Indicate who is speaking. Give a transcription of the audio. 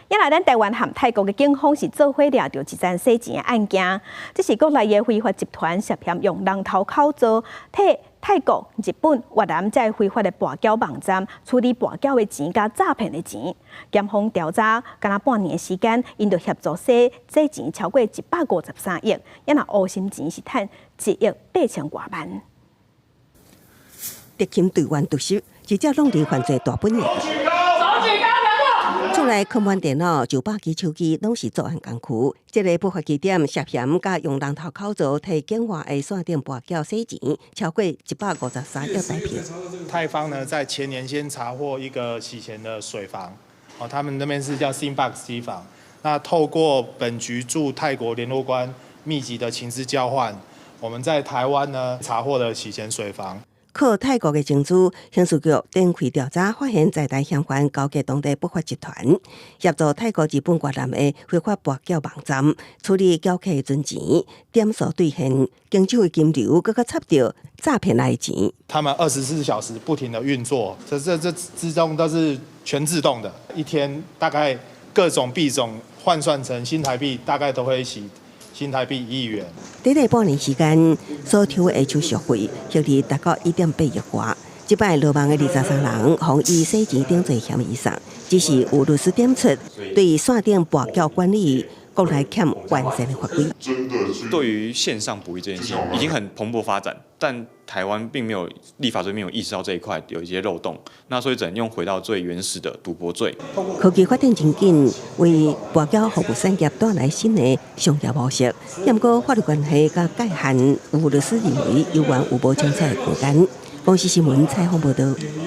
Speaker 1: 也來咱台灣和泰國的警方是做伙掠著一樁洗錢的案件，這是國內的非法集團涉嫌用人頭口座替泰國、日本、越南這非法的跋筊網站處理跋筊的錢佮詐騙的錢。檢方調查，干焦半年的時間，𪜶就協助洗這錢超過153億，也若烏心錢是趁1億8千外萬。
Speaker 2: 特勤隊員突襲，直接攏佇犯罪大本營。厝內看板電腦、900支手機，攏是作案工具。這个不法據點涉嫌佮用人頭口座替境外的線頂跋筊洗錢，超過153億台幣。
Speaker 3: 泰方呢，在前年先查獲一個洗錢的水房，哦，他們那邊是叫 SIM Box 機房。那透過本局駐泰國聯絡官密集的情資交換，我們在台灣呢查獲了洗錢水房。
Speaker 2: 靠泰國的情資，刑事局展開調查，發現在台嫌犯勾結當地不法集團，協助泰國、日本、越南的非法跋筊網站處理繳客存錢，點數兌現，經手的金流，閣閣插著詐騙來的錢。
Speaker 3: 他們24小時不停的運作，這之中都是全自動的，一天大概各種幣種換算成新台幣，大概都會洗新台幣1億元。
Speaker 2: 短短半年時間，所抽的手續費，合計達到1.8億外。這擺落網的23人，予以洗錢等罪嫌疑上，只是有律師點出，對線頂跋筊管理，國內欠完善的法規。
Speaker 4: 對於線上博弈這件事情，已經很蓬勃發展，但台灣並沒有立法上沒有意識到這一塊有一些漏洞，那所以只能用回到最原始的賭博罪。
Speaker 2: 科技發展真緊，為跋筊服務產業帶來新的商業模式。不過法律關係佮界限，有律師認為猶原有無清楚的空間。公視新聞採訪報導。